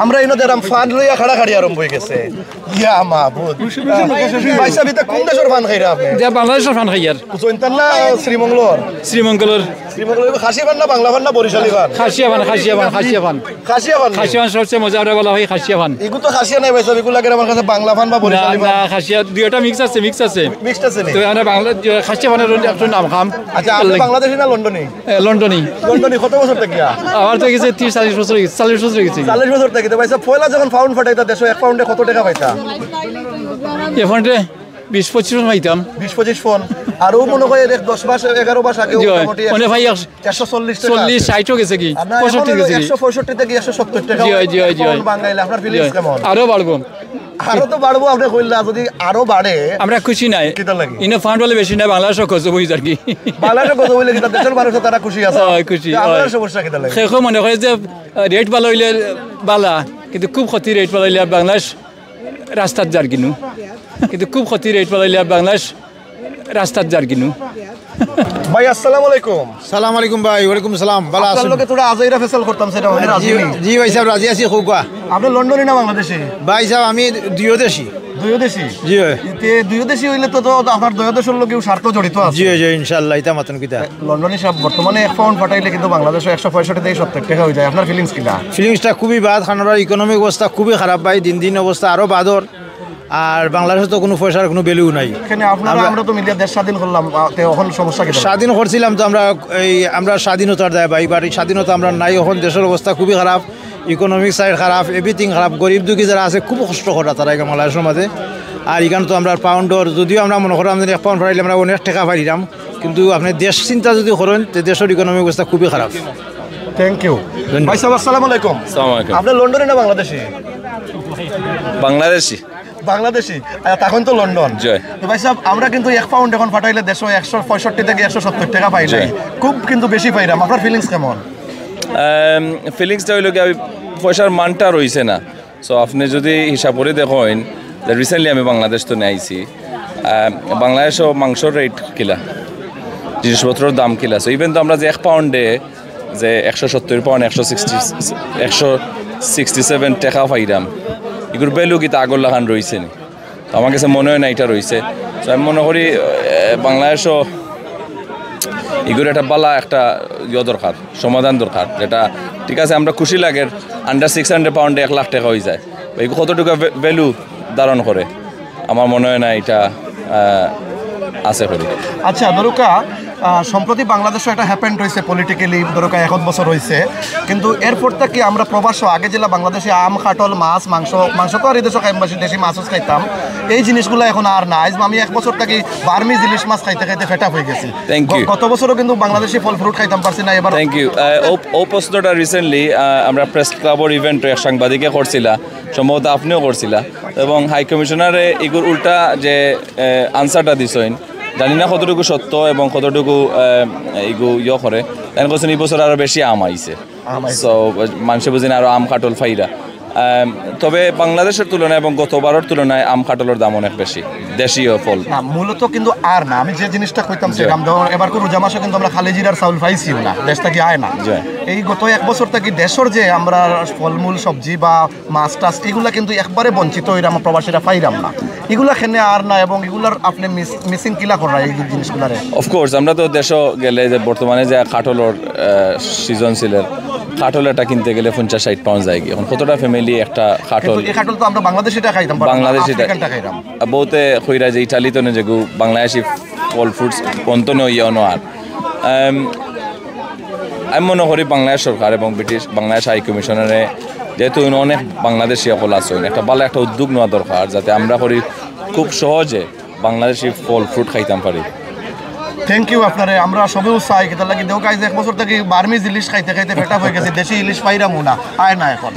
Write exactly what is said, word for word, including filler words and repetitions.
আমরা ইনো দেখরাম ফান লইয়া খাড়াখাড়ি আরম্ভ অই গেছে। ইয়া মাবুদ। ভাই সাহেব, ইতা কুন দেশর ফান খাইরা আপনে? যে বাংলাদেশর ফান খাইয়ার। জৈন্তার না শ্রীমঙ্গলর? শ্রীমঙ্গলর। শ্রীমঙ্গলর। ইগু খাসি ফান না বাংলা ফান না বরিশালি ফান? খাসিয়া ফান, খাসিয়া ফান, খাসিয়া ফান। খাসিয়া ফান নি? খাসিয়া ফান সবচেয়ে মজা, আমরা বলা অয় খাসিয়া ফান। ইগু তো খাসিয়া নায় ভাই সাহেব, ইগু লাগের আমার কাছে বাংলা ফান বা না, বরিশালি ফান। না, খাসিয়া দুইটা মিক্স আছে, মিক্স আছে। মিক্সড আছে নি? তো আমরা বাংলা, খাসিয়া ফানর একটু নাম খাম। আচ্ছা, আপনে বাংলাদেশি না লন্ডনি? এ, লন্ডনি। লন্ডনি কত বছর থাকিয়া? আমার তো গেছে ত্রিশ, চল্লিশ বছর অই গেছে, চল্লিশ বছর অই গেছে। চল্লিশ বছর থাকি। তো ভাই সাহেব, পয়লা যখন ফাউন্ড ফাটাইতা দেশো, এক ফাউন্ডে কত টেকা পাইতা? এ ফাউন্ডে বিশ পঁচিশ ফাউন্ড পাইতাম। বিশ পঁচিশ ফাউন্ড। আর অউ মনে অয় এক দশ মাস, এগারো মাস আগে জি, মোটামুটি মানে ভাই, এক-, একশো চল্লিশ টেকা চল্লিশ, আছে। ষাইটও গেছে কি? আর না, পঁয়ষট্টি এখন গেছে কি? একশো পঁয়ষট্টি থাকি একশো সত্তর টেকা জি, জি, জি। ফাউন্ড বাঙাইলে আপনার জি। ফিলিংস কেমন? আরো বাড়বো। আরো তো বাড়বো, আপনে কইলা যদি আরো বাড়ে। আমরা খুশি নায়। কিতা লাগে? ইনো ফান্ড বলে বেশি নায়, বাংলাদেশও গজব অই যার কি। বাংলাদেশও গজব অইলে কিতা দেশর মানুষ তারা খুশি আছে? হয়, খুশি, তে আপনার হয়। সমস্যা কিতা লাগে? কেউ কেউ মনে করে যে, আহ, রেট ভালা অইলে ভালা, কিন্তু খুব ক্ষতি রেট ভালা অইলে বাংলাদেশ রাস্তাত যার কিনু। কিন্তু খুব ক্ষতি রেট ভালা অইলে বাংলাদেশ রাস্তাত যার কিনু। ভাই, আসসালামু আলাইকুম। সালাম আলাইকুম ভাই, ওয়ালাইকুম সালাম, ভালা আপনার আছইন? লগে থুড়া আজাইরা ফেসাল করতাম, সেটা অইলে রাজি জি, নি? জি ভাই সাহেব, রাজি আছি, কউক্কা। আপনে লন্ডনি না বাংলাদেশি? ভাই সাহেব, আমি দুইও দেশি। দুইও দেশি? জি ভাই। তে দুইও দেশি অইলে তো, তো আপনার দুইও দেশর লগেউ স্বার্থ জড়িত আছে। জি ভাই, জি, ইনশাআল্লাহ, ইতা মাতুন কিতা। লন্ডনি সাহেব, বর্তমানে এক ফাউন্ড ফাটাইলে কিন্তু বাংলাদেশো একশো পঁয়ষট্টি থাকি সত্তর টেকা অই যায়। আপনার ফিলিংস কিতা? ফিলিংসটা খুবই বাদ, কারণ আমরার ইকোনমিক অবস্থা খুবই খারাপ ভাই, দিন দিন অবস্থা আরো বাদর। আর বাংলাদেশো তো কুনু পয়সার কুনু ভ্যালু নাই। এখানে আপনারা, আমরা আমরা তো মিলিয়া দেশ স্বাধীন করলাম, আ, তে অখন সমস্যা কিতা? স্বাধীন করছিলাম তো আমরা, এই আমরা স্বাধীনতার দায় ভাই, but এই স্বাধীনতা আমরার নাই। অখন দেশর অবস্থা খুবই খারাপ, ইকোনমিক সাইড খারাপ, এভরিথিং খারাপ। গরিব দুঃখী যারা আছে খুব কষ্ট করা তারা এখানে বাংলাদেশর মাঝে। আর এখানে তো আমরার পাউন্ডর, যদিও আমরা মনে করলাম যে এক পাউন্ড ফাটাইলে আমরা অনেক টেকা পাইরাম, কিন্তু আপনে দেশ চিন্তা যদি করইন, তে দেশর ইকোনমিক অবস্থা খুবই খারাপ। Thank you. ধন্যবাদ। ভাই সাহেব, আসসালামু আলাইকুম। আসসালামু আলাইকুম। আপনে লন্ডনি না বাংলাদেশি? বাংলাদেশি। বাংলাদেশি? আহ, তখন তো লন্ডন। জি। তো ভাই সাহেব, আমরা কিন্তু এক পাউন্ড অখন ফাটাইলে দেশো একশো পঁয়ষট্টি থাকি একশো সত্তর টেকা পাই জি। নাই। খুব কিন্তু বেশি পাইরাম। আপনার ফিলিংস কেমন? আম, ফিলিংসটা অইলো কি, আমি পয়সার মানটা রইছে না। So, আপনে যদি হিসাব করি দেখইন, যে recently আমি বাংলাদেশ থনে আইছি, আহ, বাংলাদেশো মাংসর রেট কিলা, জিনিসপত্রর দাম কিলা। So, even তো আমরা যে এক পাউন্ডে যে একশো সত্তর পাউন্ড, একশো সিক্সটি, একশো সিক্সটি সেভেন টেকা পাইরাম, ইগুর ভ্যালু কিতা আগর লাখান রইছে নি? তো আমার কাছে মনে অয় না ইটা রইছে। So, আমি মনে করি, আহ, বাংলাদেশো ইগুর একটা ভালা একটা ইয়ে দরকার, সমাধান দরকার, যেটা ঠিক আছে, আমরা খুশি লাগের, under six hundred পাউন্ডে এক লাখ টেকা অই যায়, বা ইগু কতটুকু ভ্যা-, ভ্যালু ধারণ করে, আমার মনে অয় না ইটা, আহ, আছে করি। আচ্ছা, ধরুক্কা, আহ, সম্প্রতি বাংলাদেশো একটা হ্যাপেন্ড অইছে পলিটিক্যালি, ধরুক্কা এক বছর অইছে, কিন্তু এরপর থাকি আমরা প্রবাসো আগে যেলা বাংলাদেশি আম, কাঠল, মাছ, মাংস, মাংস তো আর এই দেশো খাইতাম, দেশি মাছ খাইতাম, এই জিনিসগুলা অখন আর না। আইজ আমি এক বছর থাকি বার্মিজ ইলিশ মাছ খাইতে খাইতে ফেড আপ অই গেছি। Thank you। গ-, গত বছরও কিন্তু বাংলাদেশি ফল ফ্রুট খাইতাম পারছি না, এবার Thank you। আহ, ও, ও প্রশ্নটা recently, আহ, আমরা প্রেস ক্লাবর ইভেন্টো এক সাংবাদিকে করছিলা, সম্ভবত আপনেও করছিলা, এবং হাই কমিশনারে ইগুর উল্টা যে, আহ, আনসারটা দিছইন, জানি না কতটুকু সত্য এবং কতটুকু, আহ, ইগু ইয়ে করে, তাইন কইছইন, "এই বছর আরো বেশি আম আইছে।" আম আইছে। So, মানষে বুঝইন আরো আম কাঠল পাইরা। আম, তবে বাংলাদেশর তুলনায় এবং গতবারর তুলনায় আম কাঠলর দাম অনেক বেশি, দেশীয় ফল। না, মূলত কিন্তু আর না। আমি যে জিনিসটা কইতাম জি। সেটা, আমরা এবার রোজা মাসে কিন্তু আমরা খালি জিরার চাউল পাইছিও না, দেশ থাকি আয় না। জি। এই গত এক বছর থাকি দেশর যে আমরা ফলমূল, সবজি বা মাছ টাছ, ইগুলা কিন্তু একবারে বঞ্চিত অইরাম, প্রবাসীরা পাইরাম না। ইগুলা কেনে আর না, এবং ইগুলার আপনে মিস-, মিসিং কিলা কররা এই জিনিসগুলারে? Of course, আমরা তো দেশো গেলে যে বর্তমানে যে কাঠলর, আহ, সিজন চলের, কাঠল একটা কিনতে গেলে পঞ্চাশ ষাইট পাউন্ড যায় কি? অখন কতটা ফ্যামিলি একটা কাঠল কিন্তু এই কাঠল তো আমরা বাংলাদেশিটা খাইতাম পারতাম না, বাংলাদেশিটা। আফ্রিকানটা খাইতাম। বহুতে কইরা যে ইটালি থনে যেগু বাংলাদেশি ফল ফ্রুটস অনতো নেই ইয়ে অনো আর। আম, আমি মনে করি বাংলাদেশ সরকার এবং ব্রিটিশ বাংলাদেশ হাই কমিশনারে, যেহেতু অনেক বাংলাদেশি অকল আছইন, একটা ভালা একটা উদ্যোগ নেওয়া দরকার, যাতে আমরা করি খুব সহজে বাংলাদেশি ফল ফ্রুট খাইতাম পারি। থ্যাংক ইউ আপনারে, আমরা সবেউ চাই, কিতার লাগি দেও, গাইজ, এক বছর থাকি বার্মিজ ইলিশ খাইতে খাইতে ফেড আপ অই গেছি, দেশি ইলিশ পাইরামও না, আয় না অখন।